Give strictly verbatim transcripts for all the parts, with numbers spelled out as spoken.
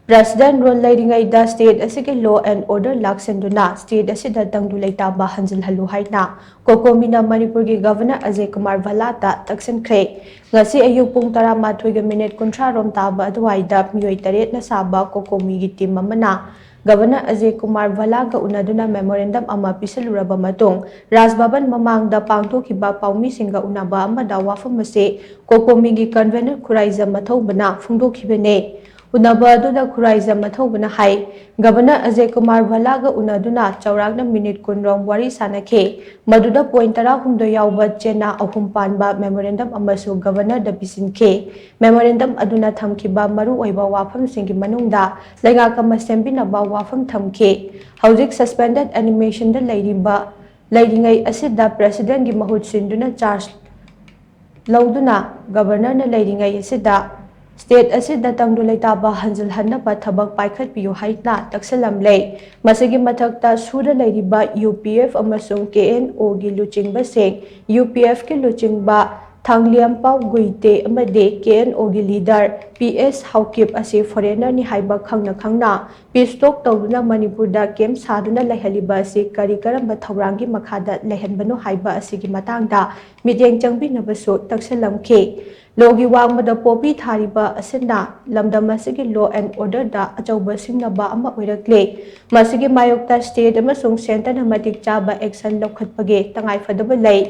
President rule ꯂꯩꯔꯤꯉꯩꯗ state ꯑꯁꯤꯒꯤ law and order ꯂꯥꯛꯁꯤꯟꯗꯨꯅ state ꯑꯁꯤꯗ ꯇꯪꯗꯨ ꯂꯩꯇꯥꯕ ꯍꯟꯖꯤꯜꯍꯜꯂꯨ ꯍꯥꯏꯅ COCOMIꯅ ꯃꯅꯤꯄꯨꯔꯒꯤ Governor ꯑꯖꯌ ꯀꯨꯃꯥꯔ ꯚꯜꯂꯥꯗ ꯇꯛꯁꯤꯟꯈ꯭ꯔꯦ꯫ ꯉꯁꯤ ꯑꯌꯨꯛ ꯄꯨꯡ ꯇꯔꯥꯃꯥꯊꯣꯏꯒ ꯃꯤꯅꯤꯠ ꯀꯨꯟꯊ꯭ꯔꯥ ꯔꯣꯝ ꯇꯥꯕ ꯑꯗꯨꯋꯥꯏꯗ ꯃꯤꯑꯣꯏ ꯇꯔꯦꯠꯅ ꯁꯥꯕ COCOMIꯒꯤ team ꯑꯃꯅ Governor ꯑꯖꯌ ꯀꯨꯃꯥꯔ ꯚꯜꯂꯥꯒ ꯎꯅꯗꯨꯅ memorandum ꯑꯃ ꯄꯤꯁꯤꯜꯂꯨꯔꯕ ꯃꯇꯨꯡ, ꯔꯥꯖ ꯚꯕꯟ ꯃꯃꯥꯡꯗ ꯄꯥꯡꯊꯣꯛꯈꯤꯕ ꯄꯥꯎꯃꯤꯁꯤꯡꯒ ꯎꯅꯕ ꯑꯃꯗ ꯋꯥꯐꯝ ꯑꯁꯤ COCOMIꯒꯤ convener ꯈꯨꯔꯥꯏꯖꯝ ꯃꯊꯧꯕꯅ ꯐꯣꯡꯗꯣꯛꯈꯤꯕꯅꯤ꯫ ꯎꯅꯕ ꯑꯗꯨꯗ ꯈꯨꯔꯥꯏꯖꯝ ꯃꯊꯧꯕꯅ ꯍꯥꯏ, Governor ꯑꯖꯌ ꯀꯨꯃꯥꯔ ꯚꯜꯂꯥꯒ ꯎꯅꯗꯨꯅ ꯆꯥꯎꯔꯥꯛꯅ ꯃꯤꯅꯤꯠ ꯀꯨꯟ ꯔꯣꯝ ꯋꯥꯔꯤ ꯁꯥꯅꯈꯤ꯫ ꯃꯗꯨꯗ point ꯇꯔꯥꯍꯨꯝꯗꯣꯏ ꯌꯥꯎꯕ ꯆꯦꯅꯥ ꯑꯍꯨꯝ ꯄꯥꯟꯕ memorandum ꯑꯃꯁꯨ Governorꯗ ꯄꯤꯁꯤꯟꯈꯤ꯫ Memorandum ꯑꯗꯨꯅ ꯊꯝꯈꯤꯕ ꯃꯔꯨꯑꯣꯏꯕ ꯋꯥꯐꯝꯁꯤꯡꯒꯤ ꯃꯅꯨꯡꯗ ꯂꯩꯉꯥꯛ ꯑꯃ ꯁꯦꯝꯕꯤꯅꯕ ꯋꯥꯐꯝ ꯊꯝꯈꯤ꯫ ꯍꯧꯖꯤꯛ suspended animationꯗ ꯂꯩꯔꯤꯕ, ꯂꯩꯔꯤꯉꯩ ꯑꯁꯤꯗ Presidentꯒꯤ ꯃꯍꯨꯠ ꯁꯤꯟꯗꯨꯅ charge ꯂꯧꯗꯨꯅ Governorꯅ ꯂꯩꯔꯤꯉꯩ ꯑꯁꯤꯗ state ꯑꯁꯤꯗ ꯇꯪꯗꯨ ꯂꯩꯇꯥꯕ ꯍꯟꯖꯤꯜꯍꯟꯅꯕ ꯊꯕꯛ ꯄꯥꯏꯈꯠꯄꯤꯌꯨ ꯍꯥꯏꯅ ꯇꯛꯁꯤꯜꯂꯝꯂꯦ꯫ ꯃꯁꯤꯒꯤ ꯃꯊꯛꯇ ꯁꯨꯗ ꯂꯩꯔꯤꯕ UPF ꯑꯃꯁꯨꯡ KNOꯒꯤ ꯂꯨꯆꯤꯡꯕꯁꯤꯡ, UPFꯀꯤ ꯂꯨꯆꯤꯡꯕ ꯊꯥꯡꯂꯤꯌꯥꯝꯄꯥꯎ ꯒꯨꯏꯇꯦ ꯑꯃꯗꯤ KNOꯒꯤ leader PS ꯍꯥꯎꯀꯤꯞ ꯑꯁꯤ foreignerꯅꯤ ꯍꯥꯏꯕ ꯈꯪꯅ ꯈꯪꯅ peace talk ꯇꯧꯗꯨꯅ ꯃꯅꯤꯄꯨꯔꯗ camp ꯁꯥꯗꯨꯅ ꯂꯩꯍꯜꯂꯤꯕ ꯑꯁꯤ ꯀꯔꯤ ꯀꯔꯝꯕ ꯊꯧꯔꯥꯡꯒꯤ ꯃꯈꯥꯗ ꯂꯩꯍꯟꯕꯅꯣ ꯍꯥꯏꯕ ꯑꯁꯤꯒꯤ ꯃꯇꯥꯡꯗ ꯃꯤꯠꯌꯦꯡ ꯆꯪꯕꯤꯅꯕꯁꯨ ꯇꯛꯁꯤꯜꯂꯝꯈꯤ꯫ Lawꯒꯤ ꯋꯥꯡꯃꯗ ꯄꯣꯄꯤ ꯊꯥꯔꯤꯕ ꯑꯁꯤꯅ ꯂꯝꯗꯝ ꯑꯁꯤꯒꯤ law and orderꯗ ꯑꯆꯧꯕ ꯁꯤꯡꯅꯕ ꯑꯃ ꯑꯣꯏꯔꯛꯂꯦ꯫ ꯃꯁꯤꯒꯤ ꯃꯥꯌꯣꯛꯇ state ꯑꯃꯁꯨꯡ centreꯅ ꯃꯇꯤꯛ ꯆꯥꯕ action ꯂꯧꯈꯠꯄꯒꯤ ꯇꯉꯥꯏꯐꯗꯕ ꯂꯩ꯫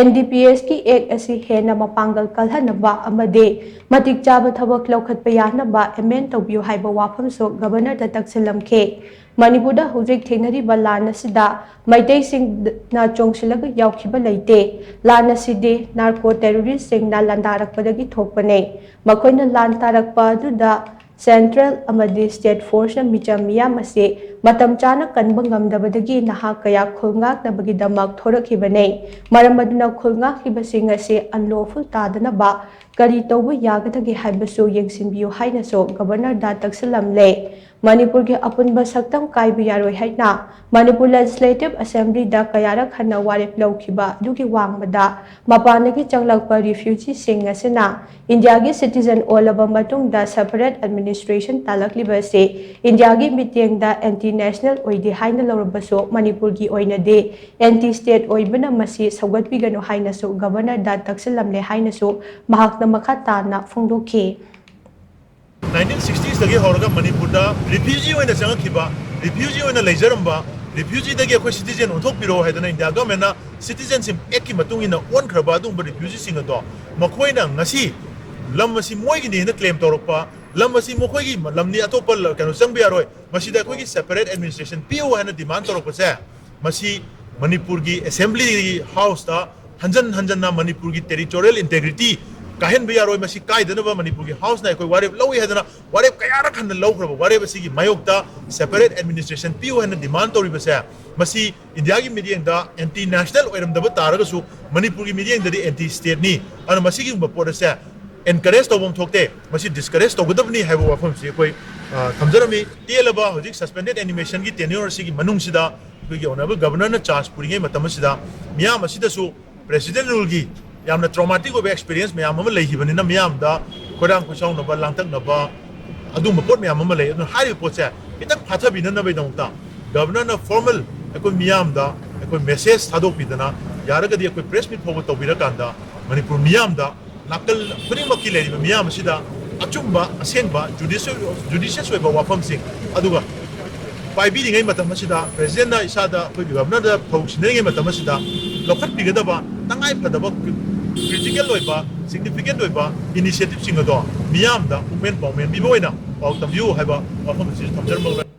NDPSꯀꯤ act ꯑꯁꯤ ꯍꯦꯟꯅ ꯃꯄꯥꯡꯒꯜ ꯀꯜꯍꯟꯅꯕ ꯑꯃꯗꯤ ꯃꯇꯤꯛ ꯆꯥꯕ ꯊꯕꯛ ꯂꯧꯈꯠꯄ ꯌꯥꯅꯕ amend ꯇꯧꯕꯤꯌꯨ ꯍꯥꯏꯕ ꯋꯥꯐꯝꯁꯨ Governorꯗ ꯇꯛꯁꯤꯜꯂꯝꯈꯤ꯫ ꯃꯅꯤꯄꯨꯔꯗ ꯍꯧꯖꯤꯛ ꯊꯦꯡꯅꯔꯤꯕ ꯂꯥꯟ ꯑꯁꯤꯗ ꯃꯩꯇꯩꯁꯤꯡꯅ ꯆꯣꯡꯁꯤꯜꯂꯒ ꯌꯥꯎꯈꯤꯕ ꯂꯩꯇꯦ꯫ ꯂꯥꯟ ꯑꯁꯤꯗꯤ narco terroristꯁꯤꯡꯅ ꯂꯥꯟꯗꯥꯔꯛꯄꯗꯒꯤ ꯊꯣꯛꯄꯅꯦ꯫ ꯃꯈꯣꯏꯅ ꯂꯥꯟ ꯇꯥꯔꯛꯄ ꯑꯗꯨꯗ central ꯑꯃꯗꯤ state forceꯅ ꯃꯤꯆꯝ ꯃꯤꯌꯥꯝ ꯑꯁꯤ ꯃꯇꯝ ꯆꯥꯅ ꯀꯟꯕ ꯉꯝꯗꯕꯗꯒꯤ ꯅꯍꯥ ꯀꯌꯥ ꯈꯨꯜ ꯉꯥꯛꯅꯕꯒꯤꯗꯃꯛ ꯊꯣꯔꯛꯈꯤꯕꯅꯤ꯫ ꯃꯔꯝ ꯑꯗꯨꯅ ꯈꯨꯜ ꯉꯥꯛꯂꯤꯕꯁꯤꯡ ꯑꯁꯤ unlawful ꯇꯥꯗꯅꯕ ꯀꯔꯤ ꯇꯧꯕ ꯌꯥꯒꯗꯒꯦ ꯍꯥꯏꯕꯁꯨ ꯌꯦꯡꯁꯤꯟꯕꯤꯌꯨ ꯍꯥꯏꯅꯁꯨ ꯒꯕꯔꯅꯔꯗ ꯇꯛꯁꯤꯜꯂꯝꯂꯦ꯫ ꯃꯅꯤꯄꯨꯔꯒꯤ ꯑꯄꯨꯟꯕ ꯁꯛꯇꯝ ꯀꯥꯏꯕ ꯌꯥꯔꯣꯏ ꯍꯥꯏꯅ ꯃꯅꯤꯄꯨꯔ Legislative Assemblyꯗ ꯀꯌꯥꯔꯛ ꯍꯟꯅ ꯋꯥꯔꯦꯞ ꯂꯧꯈꯤꯕ ꯑꯗꯨꯒꯤ ꯋꯥꯡꯃꯗ ꯃꯄꯥꯟꯗꯒꯤ ꯆꯪꯂꯛꯄ refugeeꯁꯤꯡ ꯑꯁꯤꯅ ꯏꯟꯗꯤꯌꯥꯒꯤ citizen ꯑꯣꯜꯂꯕ ꯃꯇꯨꯡꯗ separate administration ꯇꯥꯂꯛꯂꯤꯕ ꯑꯁꯤ ꯏꯟꯗꯤꯌꯥꯒꯤ ꯃꯤꯠꯌꯦꯡꯗ anti national ꯑꯣꯏꯗꯦ ꯍꯥꯏꯅ ꯂꯧꯔꯕꯁꯨ ꯃꯅꯤꯄꯨꯔꯒꯤ ꯑꯣꯏꯅꯗꯤ anti state ꯑꯣꯏꯕꯅ ꯃꯁꯤ ꯁꯧꯒꯠꯄꯤꯒꯅꯨ ꯍꯥꯏꯅꯁꯨ ꯒꯕꯔꯅꯔꯗ ꯇꯛꯁꯤꯜꯂꯝꯂꯦ ꯍꯥꯏꯅꯁꯨ ꯃꯍꯥꯛꯅ ꯃꯈꯥ ꯇꯥꯅ ꯐꯣꯡꯗꯣꯛꯈꯤ꯫ ꯅꯥꯏꯟꯇꯤꯟ ꯁꯤꯛꯁꯇꯤꯁꯇꯒꯤ ꯍꯧꯔꯒ ꯃꯅꯤꯄꯨꯔꯗ refugee ꯑꯣꯏꯅ ꯆꯪꯉꯛꯈꯤꯕ, refugee ꯑꯣꯏꯅ ꯂꯩꯖꯔꯝꯕ, refugeeꯗꯒꯤ ꯑꯩꯈꯣꯏ citizen ꯑꯣꯟꯊꯣꯛꯄꯤꯔꯛꯑꯣ ꯍꯥꯏꯗꯅ ꯏꯟꯗꯤꯌꯥ ꯒꯚꯔꯟꯃꯦꯟꯠꯅ citizenship actꯀꯤ ꯃꯇꯨꯡ ꯏꯟꯅ ꯑꯣꯟꯈ꯭ꯔꯕ ꯑꯗꯨꯒꯨꯝꯕ refugeeꯁꯤꯡ ꯑꯗꯣ ꯃꯈꯣꯏꯅ ꯉꯁꯤ ꯂꯝ ꯑꯁꯤ ꯃꯣꯏꯒꯤꯅꯦꯅ claim ꯇꯧꯔꯛꯄ, ꯂꯝ ꯑꯁꯤ ꯃꯈꯣꯏꯒꯤ ꯂꯝꯅꯤ, ꯑꯇꯣꯞꯄ ꯀꯩꯅꯣ ꯆꯪꯕ ꯌꯥꯔꯣꯏ, ꯃꯁꯤꯗ ꯑꯩꯈꯣꯏꯒꯤ separate administration ꯄꯤꯌꯨ ꯍꯥꯏꯅ demand ꯇꯧꯔꯛꯄꯁꯦ, ꯃꯁꯤ ꯃꯅꯤꯄꯨꯔꯒꯤ Assembly Houseꯇ ꯍꯟꯖꯟ ꯍꯟꯖꯟꯅ ꯃꯅꯤꯄꯨꯔꯒꯤ territorial integrity ꯀꯥꯏꯍꯟꯕ ꯌꯥꯔꯣꯏ, ꯃꯁꯤ ꯀꯥꯏꯗꯅꯕ ꯃꯅꯤꯄꯨꯔꯒꯤ Houseꯅ ꯑꯩꯈꯣꯏ ꯋꯥꯔꯦꯞ ꯂꯧꯏ ꯍꯥꯏꯗꯅ ꯋꯥꯔꯦꯞ ꯀꯌꯥꯔꯛ ꯍꯟꯅ ꯂꯧꯈ꯭ꯔꯕ ꯋꯥꯔꯦꯞ ꯑꯁꯤꯒꯤ ꯃꯥꯌꯣꯛꯇ separate administration ꯄꯤꯌꯨ ꯍꯥꯏꯅ demand ꯇꯧꯔꯤꯕꯁꯦ, ꯃꯁꯤ ꯏꯟꯗꯤꯌꯥꯒꯤ ꯃꯤꯠꯌꯦꯡꯗ anti national ꯑꯣꯏꯔꯝꯗꯕ ꯇꯥꯔꯒꯁꯨ ꯃꯅꯤꯄꯨꯔꯒꯤ ꯃꯤꯠꯌꯦꯡꯗꯗꯤ anti stateꯅꯤ꯫ ꯑꯗꯨꯅ ꯃꯁꯤꯒꯨꯝꯕ ꯄꯣꯠ ꯑꯁꯦ encourage ꯇꯧꯐꯝ ꯊꯣꯛꯇꯦ, ꯃꯁꯤ discourage ꯇꯧꯒꯗꯕꯅꯤ ꯍꯥꯏꯕ ꯋꯥꯐꯝꯁꯤ ꯑꯩꯈꯣꯏ, ꯑ, ꯊꯝꯖꯔꯝꯃꯤ꯫ ꯇꯦꯜꯂꯕ ꯍꯧꯖꯤꯛ suspended animationꯒꯤ tenure ꯑꯁꯤꯒꯤ ꯃꯅꯨꯡꯁꯤꯗ ꯑꯩꯈꯣꯏꯒꯤ Honourable Governorꯅ charge ꯄꯨꯔꯤꯉꯩ ꯃꯇꯝ ꯑꯁꯤꯗ ꯃꯤꯌꯥꯝ ꯑꯁꯤꯗꯁꯨ President ruleꯒꯤ ꯌꯥꯝꯅ traumatic ꯑꯣꯏꯕ experience ꯃꯌꯥꯝ ꯑꯃ ꯂꯩꯈꯤꯕꯅꯤꯅ ꯃꯤꯌꯥꯝꯗ ꯈꯣꯏꯔꯥꯡ ꯈꯣꯏꯁꯥꯎꯅꯕ, ꯂꯥꯡꯇꯛꯅꯕ ꯑꯗꯨꯒꯨꯝꯕ ꯄꯣꯠ ꯃꯌꯥꯝ ꯑꯃ ꯂꯩ꯫ ꯑꯗꯨꯅ ꯍꯥꯏꯔꯤꯕ ꯄꯣꯠꯁꯦ ꯈꯤꯇꯪ ꯐꯥꯊꯕꯤꯅꯅꯕꯒꯤꯗꯃꯛꯇ Governorꯅ formal ꯑꯩꯈꯣꯏ ꯃꯤꯌꯥꯝꯗ ꯑꯩꯈꯣꯏ message ꯊꯥꯗꯣꯛꯄꯤꯗꯅ ꯌꯥꯔꯒꯗꯤ ꯑꯩꯈꯣꯏ press meet ꯐꯥꯎꯕ ꯇꯧꯕꯤꯔꯀꯥꯟꯗ ꯃꯅꯤꯄꯨꯔ ꯃꯤꯌꯥꯝꯗ ꯅꯥꯀꯜ ꯈꯨꯗꯤꯡꯃꯛꯀꯤ ꯂꯩꯔꯤꯕ ꯃꯤꯌꯥꯝ ꯑꯁꯤꯗ ꯑꯆꯨꯝꯕ, ꯑꯁꯦꯡꯕ, judicious, judicious ꯑꯣꯏꯕ ꯋꯥꯐꯝꯁꯤꯡ, ꯑꯗꯨꯒ ꯄꯥꯏꯕꯤꯔꯤꯉꯩ ꯃꯇꯝ ꯑꯁꯤꯗ, Presidentꯅ ꯏꯁꯥꯗ ꯑꯩꯈꯣꯏꯒꯤ Governorꯗ ꯊꯧ ꯁꯤꯟꯅꯔꯤꯉꯩ ꯃꯇꯝ ꯑꯁꯤꯗ ꯂꯧꯈꯠꯄꯤꯒꯗꯕ ꯇꯉꯥꯏ ꯐꯗꯕ, critical ꯑꯣꯏꯕ, significant ꯑꯣꯏꯕ initiativeꯁꯤꯡ ꯑꯗꯣ ꯃꯤꯌꯥꯝꯗ ꯄꯨꯛꯃꯦꯟ ꯄꯥꯎꯃꯦꯟꯕꯤꯕ ꯑꯣꯏꯅ ꯄꯥꯎ ꯇꯝꯕꯤꯌꯨ ꯍꯥꯏꯕ ꯋꯥꯐꯝ ꯑꯁꯤꯁꯨ ꯊꯝꯖꯔꯝꯕ